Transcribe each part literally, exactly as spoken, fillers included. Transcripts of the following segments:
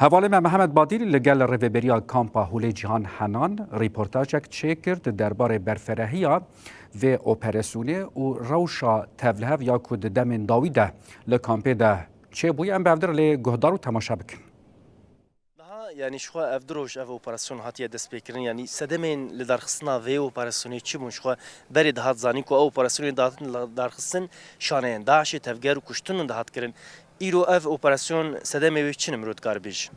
Hevalê me Mihemed Badîlî li gel rêveberiya kampa Holê Cîhan Henan rîportajek çêkir di derbarê berferehiya vê operasyonê û rewşa tevlihev ya ku di demên dawî de li kampê de çêbûye. Em bi hevdir lê guhdar û temaşe bikin. Niha, yanî, ji xwe ev du roj ev operasyon hatiye destpêkirin, yanî sedemên lidarxistina vê operasyonê çi bûn? Ji xwe berê dihat zanîn ku ew operasyonê dihatin lidarxistin şaneyên DAIŞê, tevger û kuştin dihat kirin. Îro ev operasyon sedemê wê çi ne, mirov dikare bêje?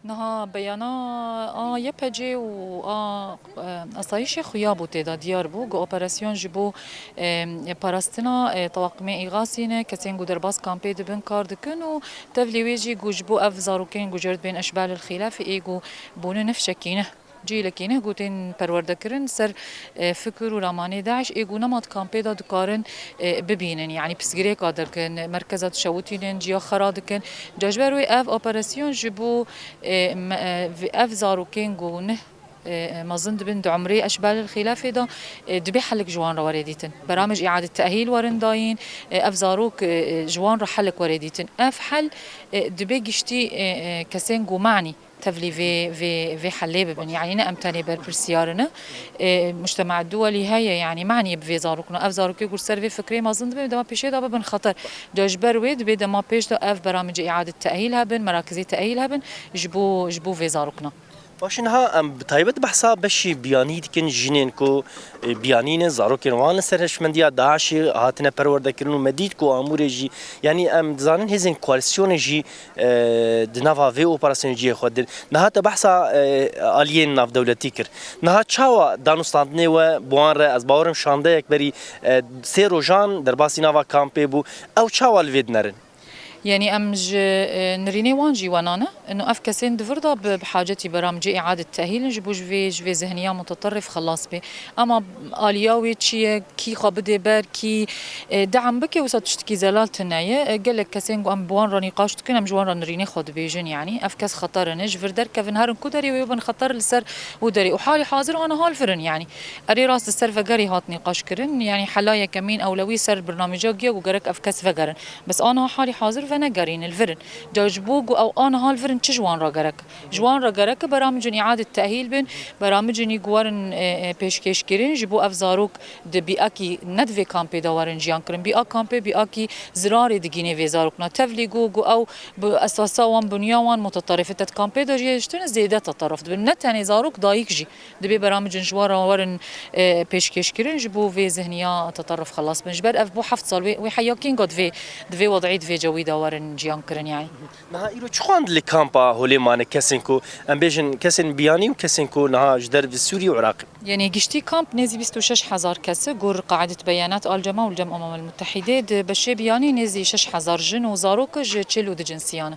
Niha beyana a Y P G û a, e, asayîşê xuya bû tê de diyar bû ku operasyon ji bo, e, parastina, e, tewaqimê îxasî ne, kesên ku derbas kampê dibin kar dikin û tevlî wê jî ku ji bo ev zarokên ku jê re dibên eşbal el xîlafê ê ku bûne nifşekî ne, cîlekî ne ku tên perwerde kirin ser, e, fikir û ramanê DAIŞ ê ku nema di kampê de dikarin, e, bibînin. Yanî pirsgirêka dikin, merkeza dişewitînin, ciya xera dikin. Ca ji ber wê ev operasyon ji bo, e, me-, e, ev zarokên ku ne, e, mezin dibin di umrê eşbal el xîlafê de, e, dibê helik ji wan re were dîtin. Beramij îadet tehîl werin dayîn, e, ev zarok, e, e, ji wan re helik were dîtin. Ev hel, e, dibê giştî, e, e, kesên ku manî tevlî vê, vê, vê helê bibin. Yanî ne em tenê berpirsiyar in. E, mujtema duwelî heye, yanî manî bi vê zarokna. Ev zarokê ku ser vê fikrê mezin dibin, dema pêşê de bibin xeter. Ca ji ber wê dibê dema pêş de ev beramicê îadet tehîl hebin, merakizê tehîl hebin ji bo, ji bo vê zarokna. Baş e, niha em bi taybet behsa beşî biyanî dikin, jinên ku, e, biyanî ne, zarokên wan li ser hişmendiya DAIŞê hatine perwerdekirin û me dît ku amûrê jî, yanî em dizanin hêzên koalîsyonê jî, e, di nava vê operasyonê cihê xwe din. Niha te behsa, e, aliyên navdewletî kir. Niha çawa danûstandinê we bi wan re, ez bawerim şandeyek berî, e, sê rojan derbasî nava kampê bû, ew çawa li vê dinerin? Yanî em ji, e, nirînê wan jî wena ne. Ino ev kesên di vir de bi, bi hacetî beramcê îadet tehîl in, ji bo ji vê, ji vê zihniya muteterrif xelas bê. Ema aliya wê çi ye, kî xwe bidê ber, kî, e, deam bike, wisa tiştekî zelal tune ye. E, gelek kesên ku em bi wan re nîqaş dikin, em ji wan re nirînê xwe dibêjin, yanî ev kes xeter in, ji vir derkevin, herin ku derê wê bin xeter li ser û derê. Û halî hazir aniha li vir in, yanî. Erê rast, li ser vegerî hat nîqaş kirin, yanî hela yekemîn ewlewî ser birnamêca giya ku gerek ev kes vegerin. Bes aniha halî hazir venegerîn, li vir in. Ca ji bo ku ew aniha li vir in, çi ji wan re gerek? Ji wan re gerek e beramicin îadet tehîl bin, beramicin î ku werin, e, e, pêşkêşkirin, ji bo ev zarok di bîakî ne di vê kampê de werin jiyan kirin. Bîa kampê bîakî zirarê digînê vê zarokna. Tevlî ku, ku ew bi esasa wan, bunya wan muteterif e. Te di kampê de jî hiştin zêde teterif dibin. Ne tenê zarok, dayik jî. Dibê beramicin ji wan re werin, e, pêşkêşkirin, ji bo vê zihniya teterif xelas bin. Ji ber ev bû heft sal wê, wê heyakîn got vê, di vê wed'î, di vê cewî de werin jiyan kirin, yanî. Niha îro çi xwend li kampa holê mane kesên ku, em bêjin, kesên biyanî û kesên ku niha ji dervî Sûrî û Iraqê? Yanî giştî kamp nêzî bîst û şeş hezar kes e, gor qaîdet beyanat Al Cema û Cem Umem El Mutehîdê, di beşê biyanî nêzî şeş hezar jin û zarok ji çil û du cinsiyan e.